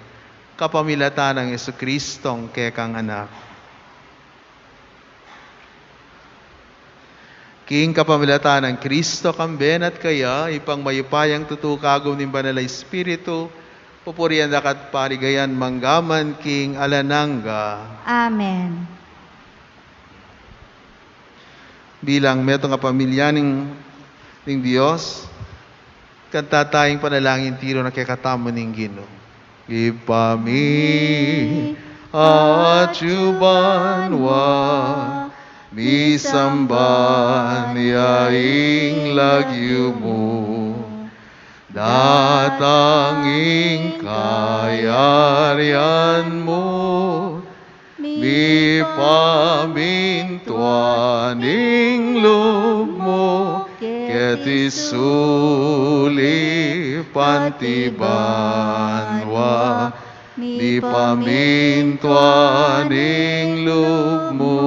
kapamilatan nang Jesucristong kekang Anak. King kapamilatan nang Kristo, kambe na at kaya, Ibpang mayupayang tutu, kagum ning Banal a Espiritu, pupurian da ka at paligayan mangga man king alang angga. Amen. Bilang metung a pamilya ning, ning Dios, kanta taya ing panalangin tiru na kekatamu ning Ginu. Ibpa mi, atsu ka banua, misamban ya ing lagyu mu. Datang ing kayarian mu, mipamintuan ing lub mu, keti sulip anti banua, mipamintuan ing lub mu.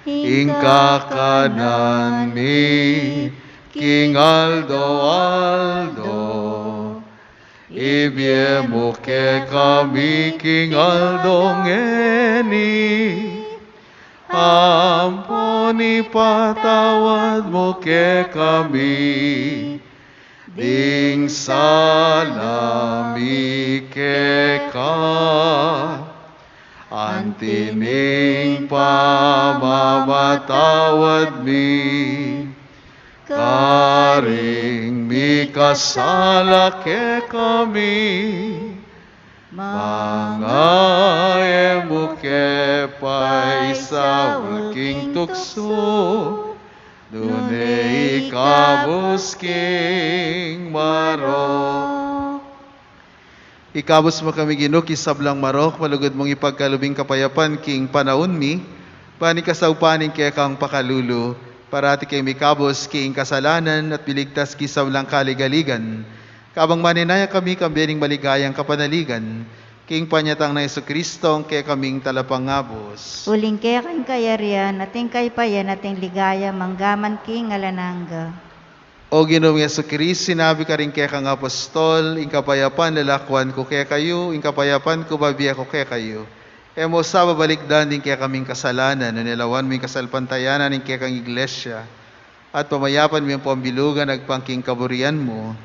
Ing kakanan mi king aldo-aldo, ibie mu kekami king aldo ngeni, ampon ipatawad mu kekami ding sala mi keka, anti ning pamamatawad mi karing mikasala kekami. Manga e mu ke paisaul king tuksu, nune ikabus king marok. Ikabus mu kami, Ginu, king sablang marok, malugud mung ipagkalub ing kapayapan king panaun mi, ban king kasaupan ning kekang pakalulu, parati kaming mikabus king kasalanan at miligtas king sablang kaligaligan. Kabang manenaya kami, kambe ning maligayang kapanaligan, king panyatang nang Jesucristo, a kekaming Talapangabus. Uling keka ing kayarian, at ing kayapan, at ing ligaya, mangga man king alang angga. O Ginung Jesucristo, sinabi mu karing kekang apostol, ing kapayapan lalakuan ku kekayu, ing kapayapan ku bibie ku kekayu. E mu sa babalikdan ding kekaming kasalanan, nune lawan mu ing kasalpantayanan ning kekang Iglesia, at pamayapan mu yang pambilugan agpang king kaburian mu,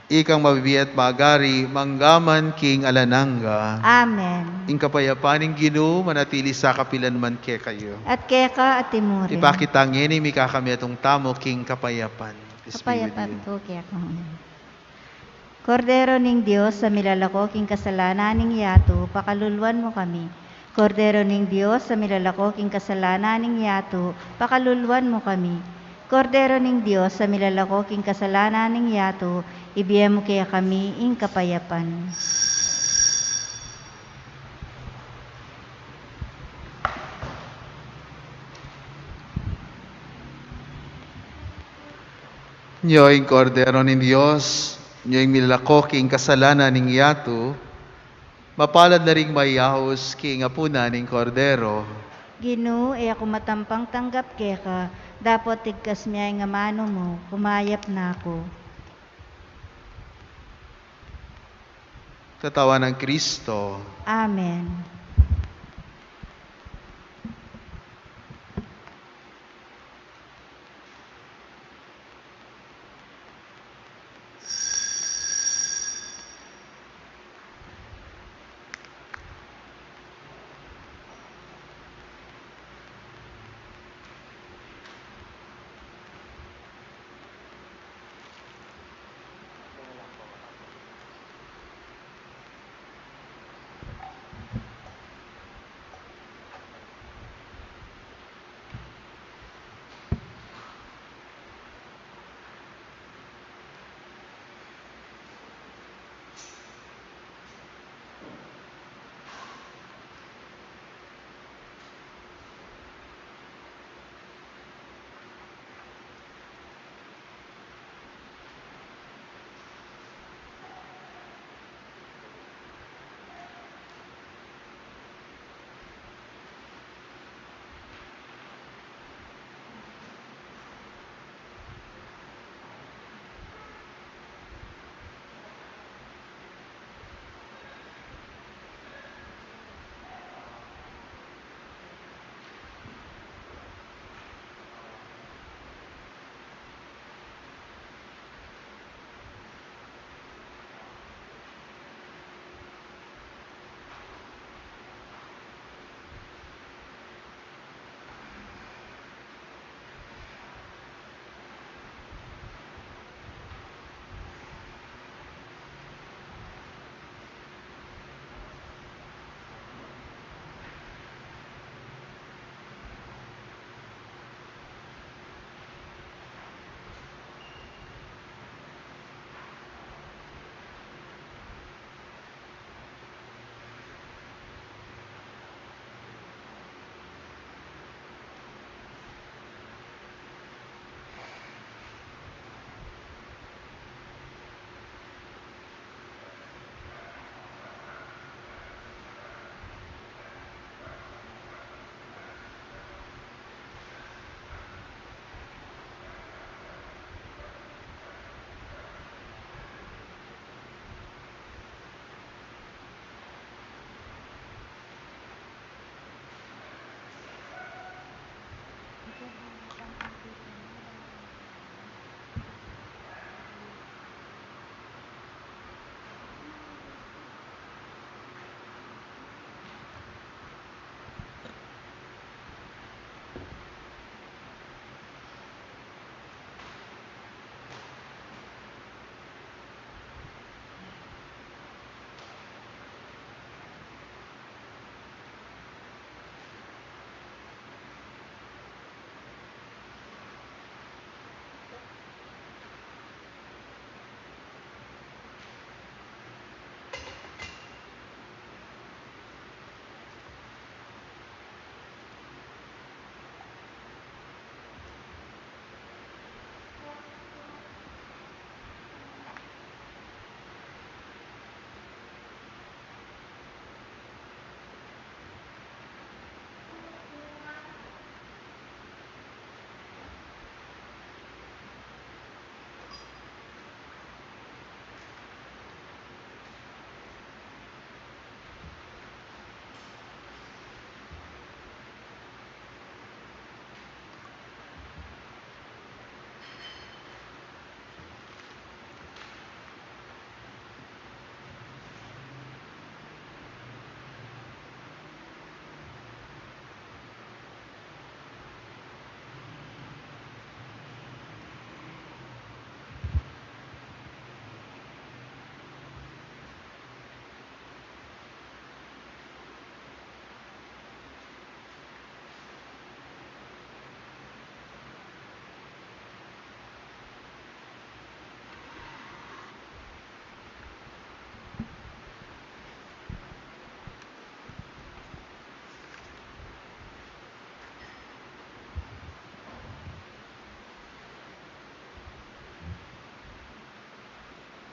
ikang mabibie at magari, mangga man king alang angga. Amen. Ing kapayapan ning Ginu, manatili sa kapilan man kekayu. At keka at imurin. Ipakit ta ngeni ing mikakametung tamu king kapayapan. Kapayapan ku kekayu. Kordero ning Dios, a milalako king kasalanan ning yatu, pakaluluan mu kami. Kordero ning Dios, a milalako king kasalanan ning yatu, pakaluluan mu kami. Kordero ning Dios, a milalako king kasalanan ning yatu, ibie mu kekami ing kapayapan. Nyo ing Kordero ning Dios, nyo ing milako king kasalanan ning yatu. Mapalad la ring mayaus king apunan ning Kordero. Ginu, e aku matampang tanggap keka, dapot igkas me ing amanu mu, kumayap na aku. Katawan nang Kristo. Amen.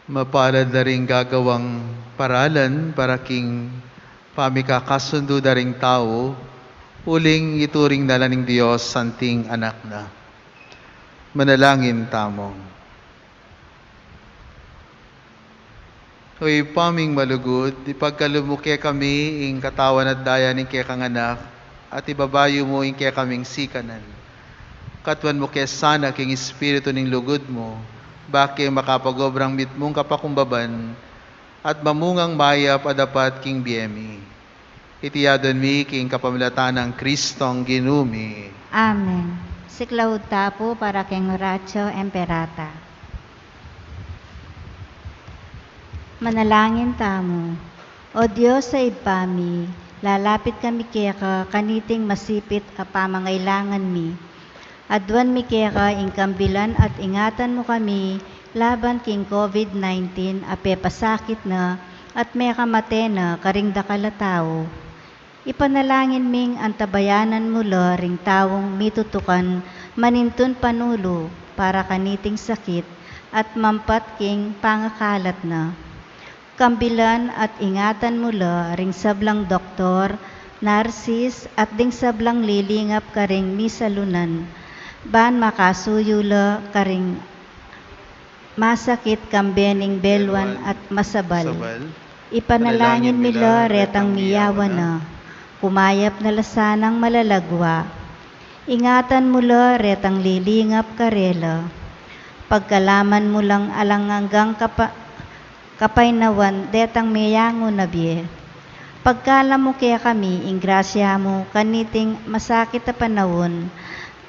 Mapalad la ring gagawang paralan para king pamikakasundu da ring tau, uling ituring na la ning Dios santing Anak na. Manalangin tamu. O Ibpa ming malugud, ipagkalub mu kekami ing katawan at daya ning kekang Anak, at ibabayu mu ing kekaming sikanan. Katuan mu ke sana king Espiritu ning lugud mu, ba ke makapagobrang mitmung kapakumbaban, at mamungang mayap a dapat king bie mi. Iti adwan mi king kapamilatan nang Kristong Ginu mi. Amen. Siklaud ta pu para keng Oratio Imperata. Manalangin tamu. O Dios a Ibpa mi, lalapit kami keka kaniting masipit a pamangailangan mi. Adwan mi keka ing kambilan at ingatan mu kami laban king COVID nineteen a pepasakit na at mekamate na karing dakal a tau. Ipanalangin ming antabayanan mu la ring taung mitutukan manintun panulu para kaniting sakit at mampat king pangakalat na. Kambilan at ingatan mu la ring sablang doktor, narsis, at ding sablang lilingap karing misalunan, ban makasuyu la karing masakit kambe ning beluan at masabal. Ipanalangin mi la retang miyawan na, kumayap na la sanang malalagwa. Ingatan mu la retang lilingap karela. Pagkalaman mu lang alang anggang kapa-, kapaynawan detang meyangu na bie. Pagkalam mu kekami ing grasya mu kaniting masakit a panaun,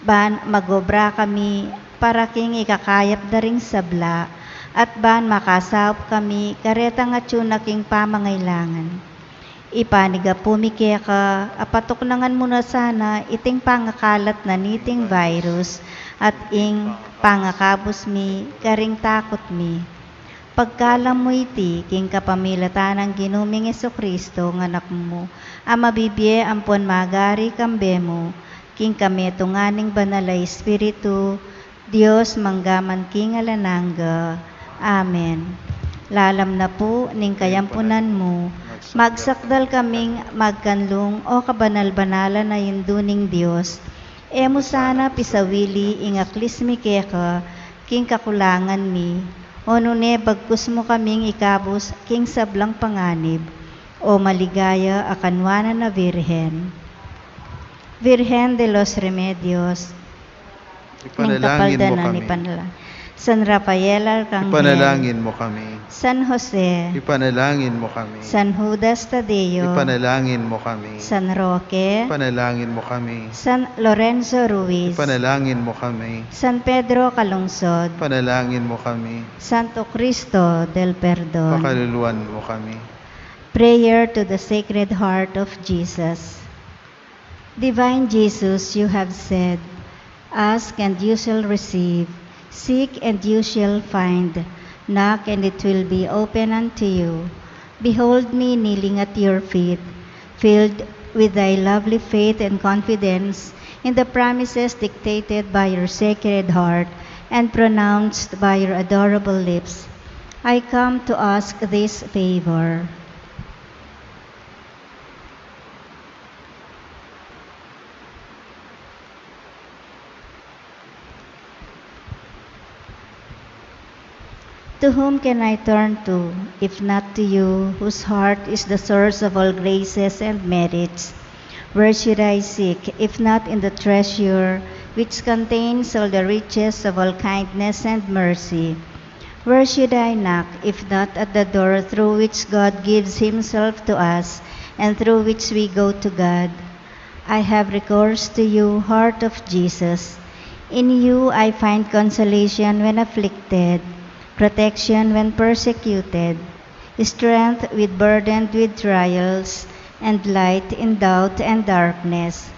ban magobra kami para king ikakayap da ring sabla, at ban makasaup kami karetang atyu na king pamangailangan. Ipanigapu mi keka a patuknangan mu na sana iting pangakalat na niting virus at ing pangakabus mi karing takut mi. Pagkalam mu iti king kapamilatan nang Ginu ming Jesucristo, nga Anak mu, a mabibie ampon magari kambe mu, king kametungan ning Banal a Espiritu, Dios, mangga man king alang angga. Amen. Lalam na pu ning kayampunan mu, magsakdal kaming magkanlung, o kabanal-banalan a Indu ning Dios. E mu sana pisawili ing aklis mi keka king kakulangan mi, o nune bagkus mu kaming ikabus king sablang panganib, o maligaya a kanwanan a Virgen. Virgen de los Remedios, ning Ipanalangin mo kapaldanan kami. Ipanala-, San Rafael Arcangel, Ipanalangin mo kami. San Jose, Ipanalangin mo kami. San Judas Tadeo, Ipanalangin mo kami. San Roque, Ipanalangin mo kami. San Lorenzo Ruiz, Ipanalangin mo kami. San Pedro Calungsod, Ipanalangin mo kami. Santo Cristo del Perdon, Pakaluluan mo kami. Prayer to the Sacred Heart of Jesus. Divine Jesus, you have said, "Ask and you shall receive, seek and you shall find, knock and it will be open unto you." Behold me kneeling at your feet, filled with thy lovely faith and confidence in the promises dictated by your Sacred Heart and pronounced by your adorable lips. I come to ask this favor. To whom can I turn to, if not to you, whose heart is the source of all graces and merits? Where should I seek, if not in the treasure which contains all the riches of all kindness and mercy? Where should I knock, if not at the door through which God gives himself to us and through which we go to God? I have recourse to you, Heart of Jesus. In you I find consolation when afflicted, protection when persecuted, strength with burdened with trials, and light in doubt and darkness.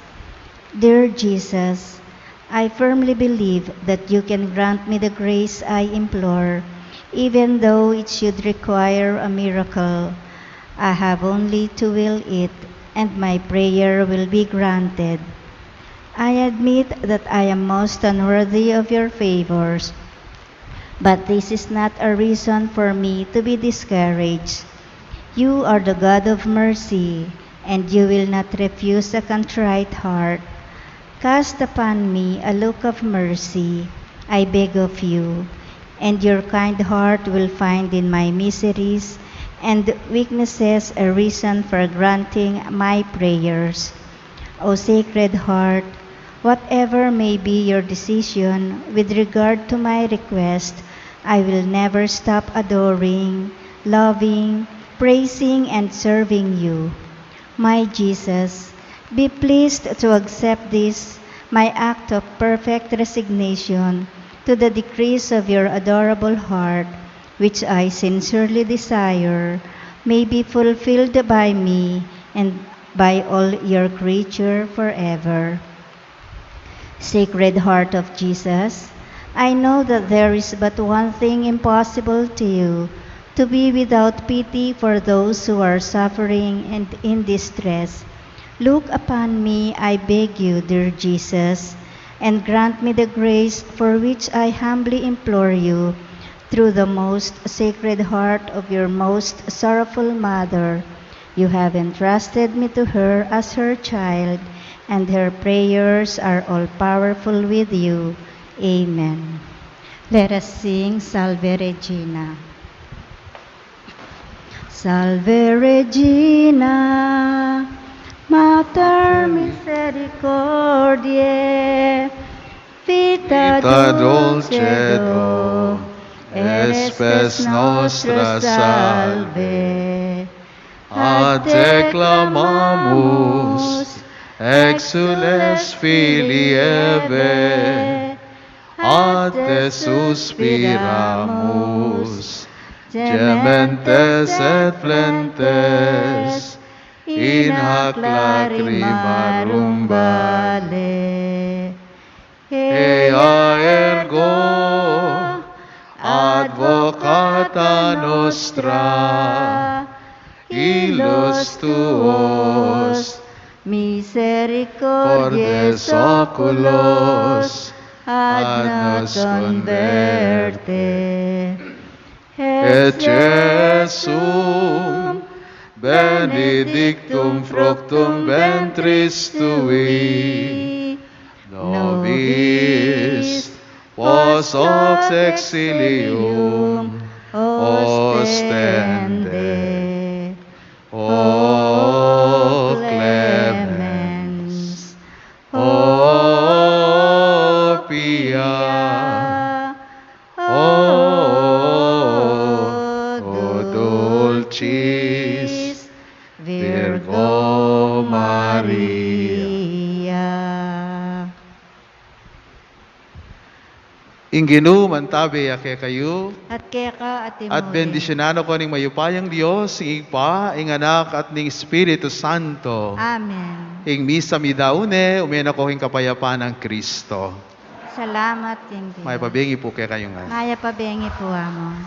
Dear Jesus, I firmly believe that you can grant me the grace I implore, even though it should require a miracle. I have only to will it, and my prayer will be granted. I admit that I am most unworthy of your favors, But this is not a reason for me to be discouraged. You are the God of mercy, and you will not refuse a contrite heart. Cast upon me a look of mercy, I beg of you, and your kind heart will find in my miseries and weaknesses a reason for granting my prayers. O Sacred Heart, whatever may be your decision with regard to my request, I will never stop adoring, loving, praising, and serving you. My Jesus, be pleased to accept this, my act of perfect resignation to the decrees of your adorable heart, which I sincerely desire may be fulfilled by me and by all your creature forever. Sacred Heart of Jesus, I know that there is but one thing impossible to you, to be without pity for those who are suffering and in distress. Look upon me, I beg you, dear Jesus, and grant me the grace for which I humbly implore you, through the most sacred heart of your most sorrowful mother. You have entrusted me to her as her child, and her prayers are all powerful with you. Amen. Let us sing Salve Regina. Salve Regina, Mater Misericordiae, Vita dulcedo, et spes nostra salve. Ad te clamamus, exsules filii Hevae, ad te suspiramus, gementes et flentes, in hac lacrimarum valle. Ea ergo advocata nostra, illos tuos misericordiae et oculos ad nos converte. Et Iesum benedictum fructum ventris tui, nobis post hoc exilium ostende. O clemens, o pia, o dulcis Virgo Maria. Ing Ginu mantabe ya kekayu. At keka at imurin. At bendisyunan na kayu ning mayupayang Dios, ing Ibpa, ing Anak, at ning Espiritu Santo. Amen. Ing misa meyari ne, ume na kayu king kapayapan nang Kristo. Salamat king Dios. Mayap a bengi pu kekayu ngan. Mayap a bengi pu, Among.